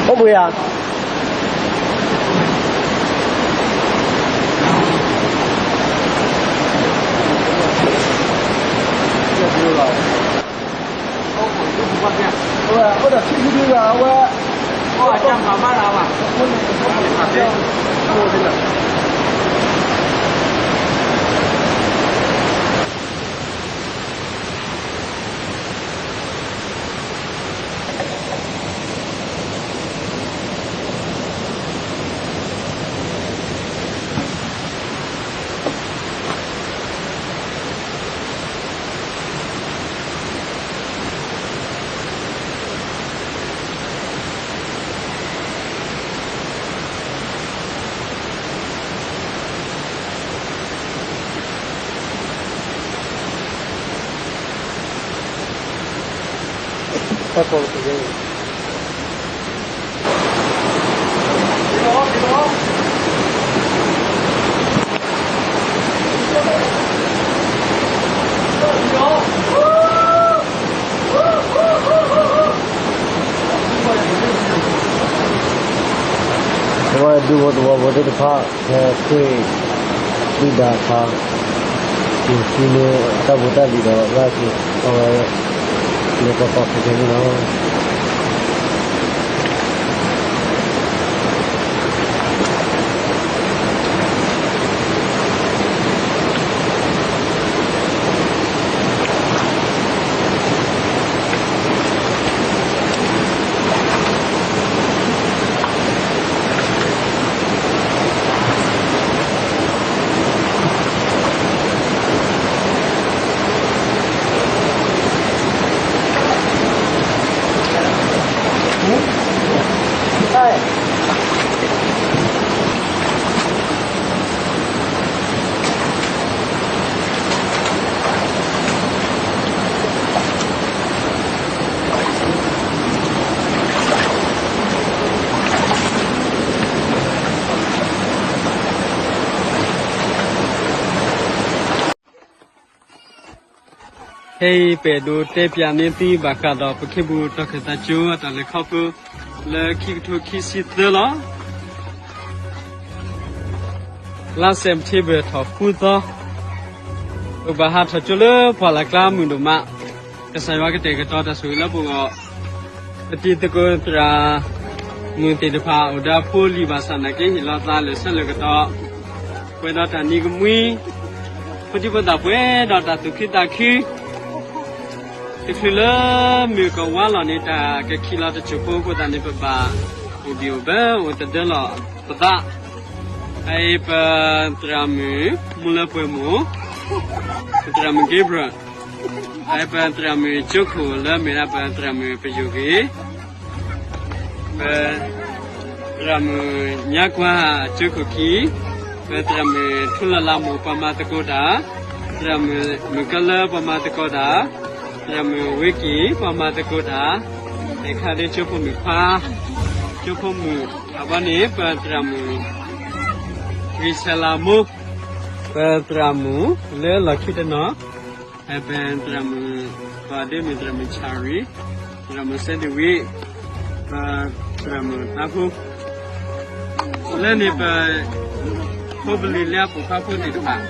အိၣ်ဘှံးဧါ. အိၣ်ဒီးထံၣ်ဒုဒုဂၤဝဲ, အိၣ်အကၢ်မၤဘၣ်လၢၤဘၣ်. တၢ်ကိးက့ၤ အဝဲဒုးဝီၤတဝီၤဖိသ့ၣ်တဖၣ် ဟဲခ့ၣ်ဒုၣ်ဒါအခါ ယိၤခံန့ၣ် တၢ်ဖိတၢ်လံၤဒီး ဘၣ်က့ၤအဝဲ လဲၤကီကီခဲခဲန့ၣ်လီၤ. ခဲအံၤ ပအဲၣ်ဒိးတဲပၠးန့ၢ်သုဘၣ်ဃးဒီး ပခ့ပူၤတီၤခၢၣ်သးကၠိအတၢ်လဲၤခီဖျိ လၢခံကထိခံဆံသၢလီၤ. လါစဲးပထ့ဘၢၣ်ထီၣ်ဃုသီ, ပဘၣ်ဟးထီၣ်ကၠိလၢပှၢ်လၢ်ကျါမုၢ်ဒိၣ်မး, ကစၢ်ယွၤကတဲာ်ကတီၤတၢ်ဆိၣ်ဂ့ၤလၢပဂီၢ်, ပတံၤသကိးသရၣ်မုၣ်သ့ၣ်တဖၣ်အိၣ်ဒီးအဖိလံၤဘၣ်ဆၣ်နာ်က့ ဟ့ၣ်လီၤသးလၢာ်ဆၢလၢာ်ကတီၢ်, ပှဲၤဒီးတၢ်နံၤကမှံ, ဖိဒံဖိသၣ်ပှဲၤဒီးတၢ်သူၣ်ခုသးခု တချုးလၢမုၢ်ကဝါလီၤန့ၣ် တၢ်ကခံးလီၤတစိၢ်ဖိအဃိသတးန့ၣ် ပဘၣ်အိၣ်ဘံၣ်အိၣ်ဘၢအိၣ်သဒၢလီၤပသး. အအံၤပသရၣ်မုၣ် မူလၢပှဲၤမိၢ်, ပသရၣ်မုၣ် Gabriel, အအံၤပသရၣ်မုၣ်ကၠိခိၣ်လၢမ့ၢ်ဒၣ်ပသရၣ်မုၣ်ပယိၣ်ဂ့ၤ ပသရၣ်မုၣ်ညါကွၢ်ကၠိခိၣ်ခံ, ပသရၣ်မုၣ်ထူလၢ်လၢ်မိၢ်ပှၤမၤသကိးတၢ်, သရၣ်မုၣ်မုၣ်ကလၢပှၤမၤသကိးတၢ်, သရၣ်မုၣ်ဝ့က့ၤပှၤမၤသကိးတၢ်, အခါဒ်ကၠိဖိမုၣ်ခွါ, ကၠိဖိမုၣ်အဘီန့ၣ် ပသရၣ်မုၣ် ဂံၢ်ဆဲးလၤမိၢ်, ပသရၣ်မုၣ်လၢလီၢ်ခံတနီၤ ပသရၣ်မုၣ် ပှၤဒ့မုၣ်သရၣ်မုၣ်ဆၣ်ရံ, သရၣ်မုၣ်စဲဒံဝံ, ပသရၣ်မုၣ်သးဖိ, လၢန့ၣ်ပ ဖိပလံၤလၢအပိာ်ခွါဖိသ့ၣ်တဖၣ်,